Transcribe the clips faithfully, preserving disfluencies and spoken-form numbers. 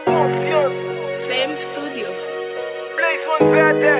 Konfyans. Fame Studio. Blaze One Vètè.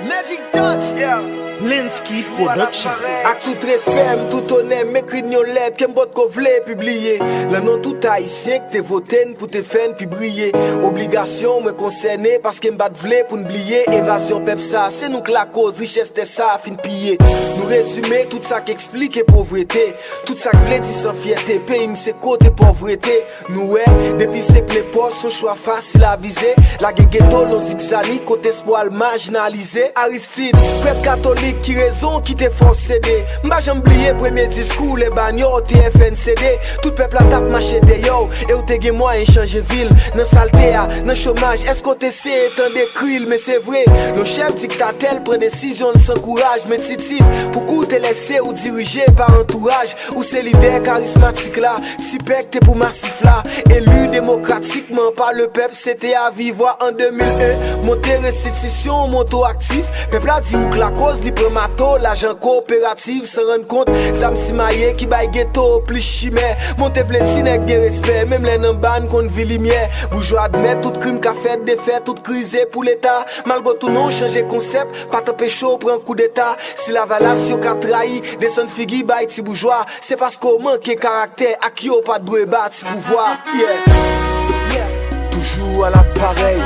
Magic Touch. Yeah. Lensky Production. Ak tout respè m, tout onè m, m ekri n yon lèt ke m potko vle pibliye. Lan non tout Ayisyen k te vote n pou te fè n pi briye. Obligasyon mwen konsène paske m pa t vle pou n bliye. Evazyon pèp sa, se nou k lakoz richès tè sa fin piye. Nou rezime tout sa k eksplike povrete. Tout sa k vle di san fyète, peyi m se kote pòvrete. Nou wè, depi se plen pòs, yon chwa fasil a vize. Lage geto, lon zigzani, kote espwa l majinalize. Aristid, prèt katolik, ki rezon ki te fè w sede? M pa janm bliye premye diskou, lè Banyò te F N C D. Tout pèp la t ap mache dèyè w, e w te gen mwayen chanje vi l. Nan salte a, nan chomaj, èske w te seye tande kri l? Men se vre, yon chèf diktatè l pran desizyon l san kouraj. Men Titid, pouki w te lèse w dirije pa antouraj? Ou se lidè karismatik la, ti pèk te pou masif la. Eli demokratikman pa lepèp, se te avivwa an de mil en. Monte restitisyon, monte w aktif. Pèp la di ou k lakoz, li pran mato, lajan kowoperativ, san rann kont, zam simaye ki bay geto plis chimè. Monte vle di nèg gen respè, menm lè nan ba n konn vi limyè. Boujwa admèt tout krim ka fèt, defèt, tout krize pou leta. Malgre tou non chanje konsèp, pa t anpeche w pran koudeta. Si Lavalas yo ka trayi, desann figi bay ti boujwa, se paske w manke karaktè ak yo pa t dwe ba ti pouvwa. Yeah. Toujou a laparèy.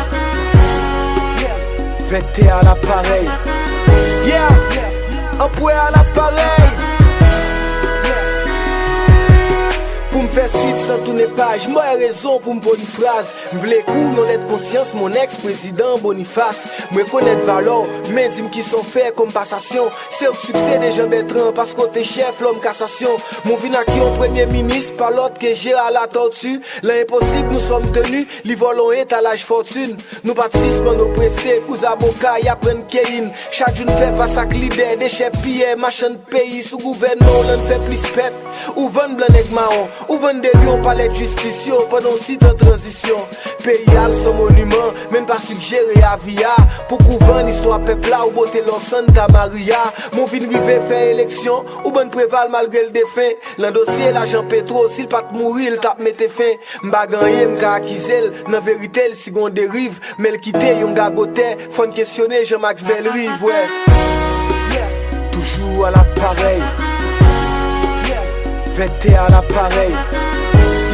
Vètè a laparèy. Yeah. Anpwè a laparèy. Pou m fè swit san tounen paj, m bay rezon pou m polifraz. M vle ekri w yon lèt konsyans, mon èks prezidan Bonifas. M rekonèt valè w, men di m kisa w fè kòm pasasyon. Se ou k siksede Jan Bètran, paske w te chèf lòm kasasyon. M vin ak yon premye minis, pa lòt ke Gérard Latortue. Lan enposib, nous sommes tenus, li vòlè yon etalaj fòtin. Nou pa t sispann oprese, kou zaboka, y ap rann keyin. Chak jou n fè fas ak lidè, dechèpiyè, machann peyi, sou gouvènman w lan n fè plis pèt. Ou vann blan nèg mawon, ou vann de lyon palè jistis yo pandan yon ti tan tranzisyon. Peyi a l san moniman, men n pa sigjere avi a. Pou kou vann istwa pèp la, ou bote lò Santa Maria. Men w vin rive fè eleksyon, ou bann Preval malgre l defen. Lan dosye lajan petwo, si l pa t mouri, l t ap mete fen. M pa gen anyen m ka akize l, nan verite l si gon deriv, men l kite yon gagotè, fò n kesyone Jean Max Bellerive, wè. Toujou a laparèy. Vètè a laparèy.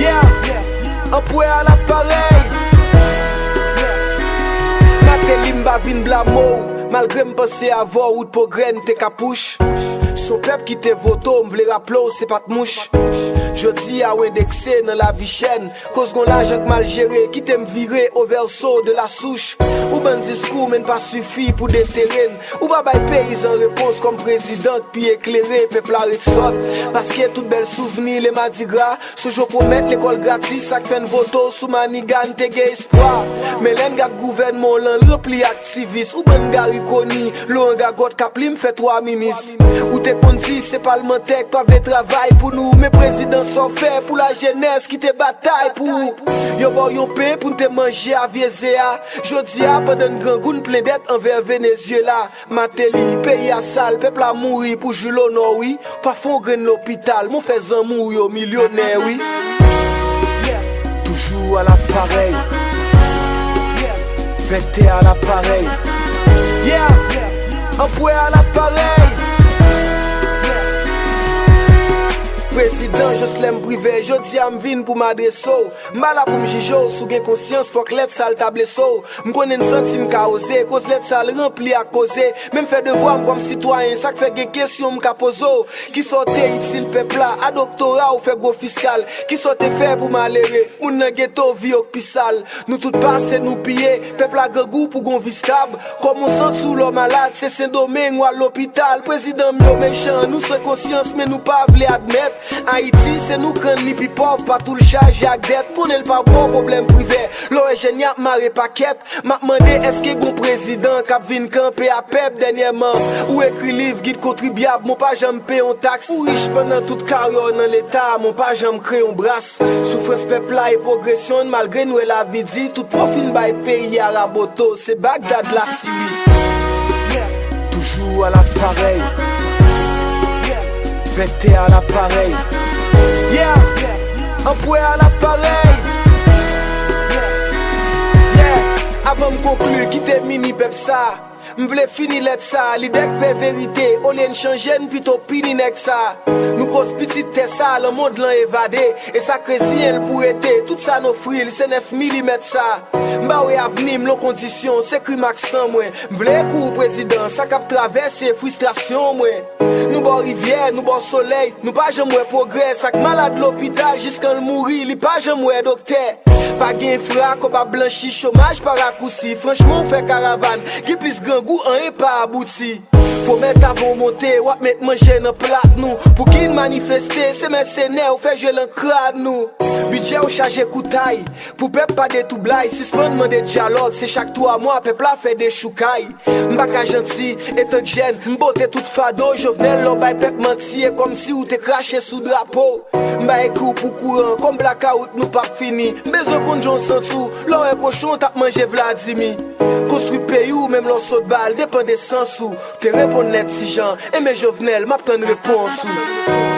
Yeah. Anpwè a laparèy. Mateli m pa vin blame w, malgre m panse avè w, wout pwogrè n te ka push. Se yon pèp ki te vote w, m vle raple w, se pa t mouch. Jodi a w endekse nan lavi chè n, koz gon lajan k mal jere, kite m vire au verso de la souche. Ou bann diskou, men n pa sifi pou detere n. Ou pa bay peyizan repons kòm prezidan k pi eklere, pèp la ret sòt. Paske tout bèl souvni le madigra, sonje w pwomèt lekòl gratis, sa k fè n vote w sou maniga, n te gen espwa. Men lè n gad gouvènman w lan, l ranpli aktivis. Ou bann Garry Conille, Laurent Gagòt k ap li m fè twa minis. Ou te konn di se palmantè k pa vle travay pou nou, men prezidan sa w fè pou lajenès ki te batay pou ou. Yo ba w yon pen pou n te manje a vye ze a. Jodi a, pandan n grangou, n plen dèt anvè Venezyela. Mateli, peyi a sal, pèp la mouri pou Jules Honore, wi. Pa fè yon grenn lopital, men w fè zanmi w yo milyonè, wi. Toujou a laparèy. Vètè a laparèy. Yeah. Anpwè a laparèy. Prezidan Joslèm Privè, jodi a m vin pou m adrese w. M pa la pou m jije w, si w gen konsyans, fòk lèt sa l ta blese w. M konnen n santi m ka oze, koz lèt sa l ranpli ak koze. Men m fè devwa m kòm sitwayen, sa k fè gen kesyon m ka poze w. Kisa w te itil pèp la? A doktora ou fè gwo fiskal. Kisa w te fè pou malere? Moun nan geto, vi yo k pi sal. Nou tout pase, nou piye. Pèp la grangou pou gon vi stab. Kòman w santi w lè w malad? Se Sendomeng ou al lopital. Prezidan m yo mechan, nou san konsyans, men nou pa vle admèt. Ayiti, se nou k rann li pi pòv, pa tou l chaje ak dèt. Konnen l pa bon, pwoblèm Privè. Lè w wè jèn y ap mare pakèt, m ap mande èske gon prezidan k ap vin kanpe a pèp dènyèman? Ou ekri liv, gid kontribyab, men w pa janm peye yon taks. Ou rich pandan tout karyè w nan leta, men w pa janm kreye yon bras. Soufrans pèp la e pwogresyon n, malgre n wè lavi di, tout pwofi n bay peyi a raboto, se Bagdad Lasiri. Toujou a laparèy. Vètè a laparèy. Yeah. Anpwè a laparèy. M konkli, kite mini pèp sa. M vle fini lèt sa, lidè k pè verite, olye n chanje n pito pini nèg sa. Nou koz pitit tè sa, lanmond lan evade, e sa k reziyen l pou rete, tout sa n ofri l se nèf milimèt sa. M ba w e avni m lon kondisyon, se krim ak san mwen. M vle kou prezidan, sa k ap travèse fristrasyon mwen. Nou bò rivyè, nou bò solèy, nou pa janm wè pwogrè. Sa k malad lopital jiskan l mouri, li pa janm wè doktè. Pa gen enfra, kòb ap blanchi, chomaj pa rakousi. Franchman, w fè karavan, gen plis grangou, anyen pa abouti. Pwomèt avan w monte, w ap met manje nan plat nou. Pou ki n manifeste, se mèsenè, w fè jwe lan krad nou. Bidjè w chaje koutay, pou pèp pa detoublay. Sispann mande dyalòg, se chak twa mwa pèp la fè dechoukay. M pa ka janti, etan k jèn, m pote tout fado. Jovenel, lè w bay pèp manti, e kòmsi w te krache sou drapo. M pa ekri w pou kouran, kòm blakawout nou p ap fini. M bezwen konn jan w santi w, lè w wè kochon t ap manje Vladimir. Konstwi peyi w, menm lè w sot bal, depann de sans ou. Te reponn lèt ti jan, enben Jovenel, m ap tann repons ou.